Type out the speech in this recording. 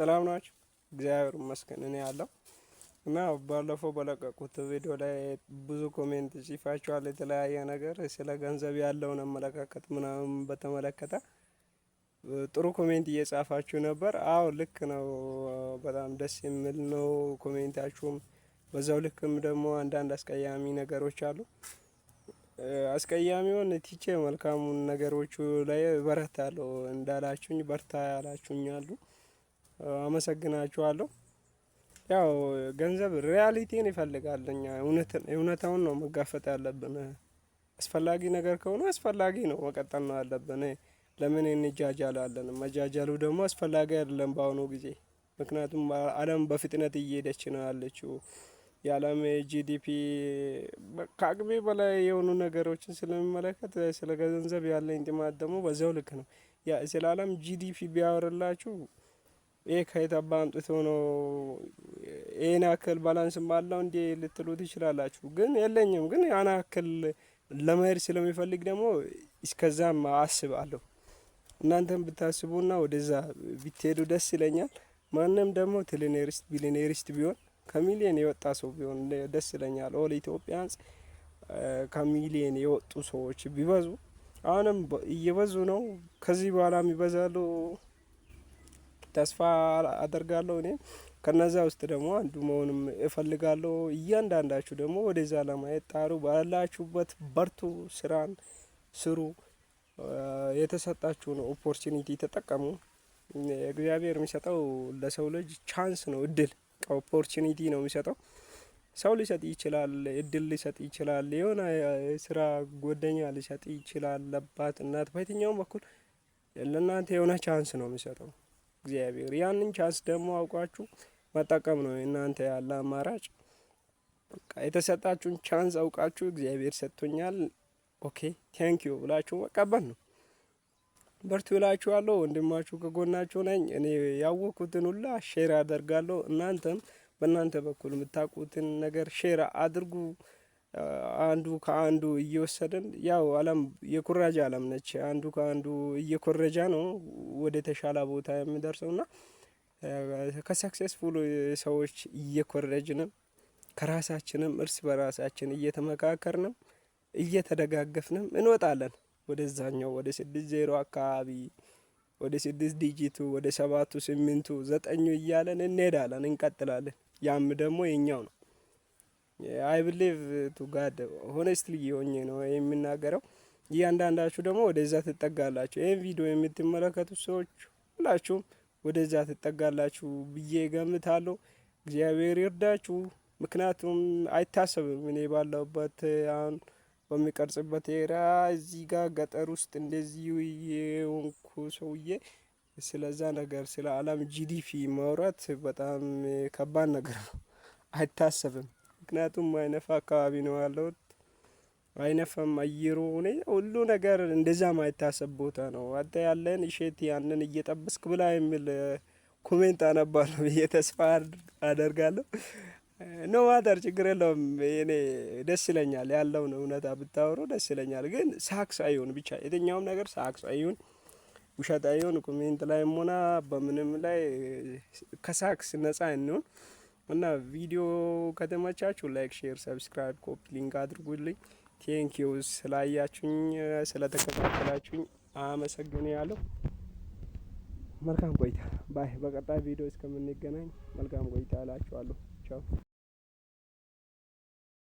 ሰላም ናችሁ? እግዚአብሔር ይመስገን እኔ ያለው እና ባለፈው በለቀቁት ቪዲዮ ላይ ብዙ comment ጽፋችኋል። የተለያየ ነገር ስለ ገንዘብ ያለውን አመለካከት ምናምን በተመለከተ ጥሩ comment እየጻፋችሁ ነበር። አዎ፣ ልክ ነው። በጣም ደስ የሚል ነው comment ኣችሁም። በዛው ልክም ደግሞ አንዳንድ አስቀያሚ ነገሮች አሉ። አስቀያሚውን ትቼ መልካሙን ነገሮቹ ላይ በረታለሁ። እንዳላችሁኝ በርታ ያላችሁኝ አሉ። አመሰግናችኋለሁ። ያው ገንዘብ reality ን ይፈልጋል። እኛ እውነታውን ነው መጋፈጥ ያለብን። አስፈላጊ ነገር ከሆነ አስፈላጊ ነው፣ መቀጠል ነው ያለብን። ለምን እንጃጃላለን? መጃጃሉ ደግሞ አስፈላጊ አይደለም በአሁኑ ጊዜ። ምክንያቱም ዓለም በፍጥነት እየሄደች ነው ያለችው። የዓለም GDP ከአቅሜ በላይ የሆኑ ነገሮችን ስለሚመለከት ስለ ገንዘብ ያለኝ ጥማት ደግሞ በዛው ልክ ነው። ስለ ዓለም GDP ቢያወርላችሁ ይሄ ከየት አባ አምጥቶ ነው፣ ይሄን ያክል balance ም አለው እንዴ ልትሉ ትችላላችሁ። ግን የለኝም። ግን ያን ያክል ለመሄድ ስለሚፈልግ ደግሞ እስከዛም አስባለሁ። እናንተም ብታስቡና ወደዛ ብትሄዱ ደስ ይለኛል። ማንም ደግሞ trillionairist billionairist ቢሆን፣ ከሚሊየን የወጣ ሰው ቢሆን ደስ ይለኛል። All Ethiopians ከሚሊየን የወጡ ሰዎች ቢበዙ፣ አሁንም እየበዙ ነው። ከዚህ በኋላም ይበዛሉ ተስፋ አደርጋለሁ። እኔ ከነዛ ውስጥ ደግሞ አንዱ መሆንም እፈልጋለሁ። እያንዳንዳችሁ ደግሞ ወደዛ ለማየት ጣሩ። ባላችሁበት በርቱ፣ ስራን ስሩ፣ የተሰጣችሁን opportunity ተጠቀሙ። እግዚአብሔር የሚሰጠው ለሰው ልጅ chance ነው፣ እድል opportunity ነው የሚሰጠው። ሰው ሊሰጥ ይችላል፣ እድል ሊሰጥ ይችላል፣ የሆነ የስራ ጓደኛ ሊሰጥ ይችላል፣ አባት፣ እናት፣ በየትኛውም በኩል ለእናንተ የሆነ chance ነው የሚሰጠው እግዚአብሔር። ያንን chance ደግሞ አውቃችሁ መጠቀም ነው እናንተ ያለ አማራጭ። የተሰጣችሁን chance አውቃችሁ እግዚአብሔር ሰጥቶኛል፣ okay, thank you ብላችሁ መቀበል ነው። በርቱ እላችኋለሁ። ወንድማችሁ ከጎናችሁ ነኝ። እኔ ያወቅኩትን ሁላ share አደርጋለሁ። እናንተም በእናንተ በኩል የምታውቁትን ነገር share አድርጉ። አንዱ ከአንዱ እየወሰድን፣ ያው ዓለም የኩረጃ ዓለም ነች። አንዱ ከአንዱ እየኮረጃ ነው ወደ ተሻለ ቦታ የሚደርሰው እና ከ successful ሰዎች እየኮረጅንም ከራሳችንም እርስ በራሳችን እየተመካከርንም እየተደጋገፍንም እንወጣለን። ወደዛኛው ወደ 60 አካባቢ፣ ወደ ስድስት digit ኡ፣ ወደ ሰባቱ፣ ስምንቱ፣ ዘጠኙ እያለን እንሄዳለን፣ እንቀጥላለን። ያም ደግሞ የኛው ነው። I believe to God፣ honestly ሆኜ ነው የምናገረው። እያንዳንዳችሁ ደግሞ ወደዛ ትጠጋላችሁ። ይህን ቪዲዮ የምትመለከቱ ሰዎች ሁላችሁም ወደዛ ትጠጋላችሁ ብዬ ገምታለሁ። እግዚአብሔር ይርዳችሁ። ምክንያቱም አይታሰብም። እኔ ባለሁበት አሁን በሚቀርጽበት area እዚህ ጋር ገጠር ውስጥ እንደዚህ የሆንኩ ሰውዬ ስለዛ ነገር ስለ ዓለም GDP ማውራት በጣም ከባድ ነገር ነው። አይታሰብም። ምክንያቱም አይነፋ አካባቢ ነው ያለሁት። አይነፋም አየሩ ሁሉ ነገር እንደዛ ማይታሰብ ቦታ ነው። አንተ ያለን እሸት ያንን እየጠበስክ ብላ የሚል comment አነባለሁ ብዬ ተስፋ አደርጋለሁ። No matter፣ ችግር የለውም። እኔ ደስ ይለኛል፣ ያለውን እውነታ ብታወሩ ደስ ይለኛል። ግን ሳክስ አይሁን ብቻ፣ የትኛውም ነገር ሳክስ አይሁን፣ ውሸት አይሁን። Comment ላይም ሆነ በምንም ላይ ከሳክስ ነጻ እንሁን እና ቪዲዮ ከተመቻችሁ like፣ share፣ subscribe፣ copy link አድርጉልኝ። Thank you፣ ስላያችሁኝ ስለተከታተላችሁኝ አመሰግናለሁ። መልካም ቆይታ፣ bye። በቀጣይ ቪዲዮ እስከምንገናኝ መልካም ቆይታ እላችኋለሁ። ቻው።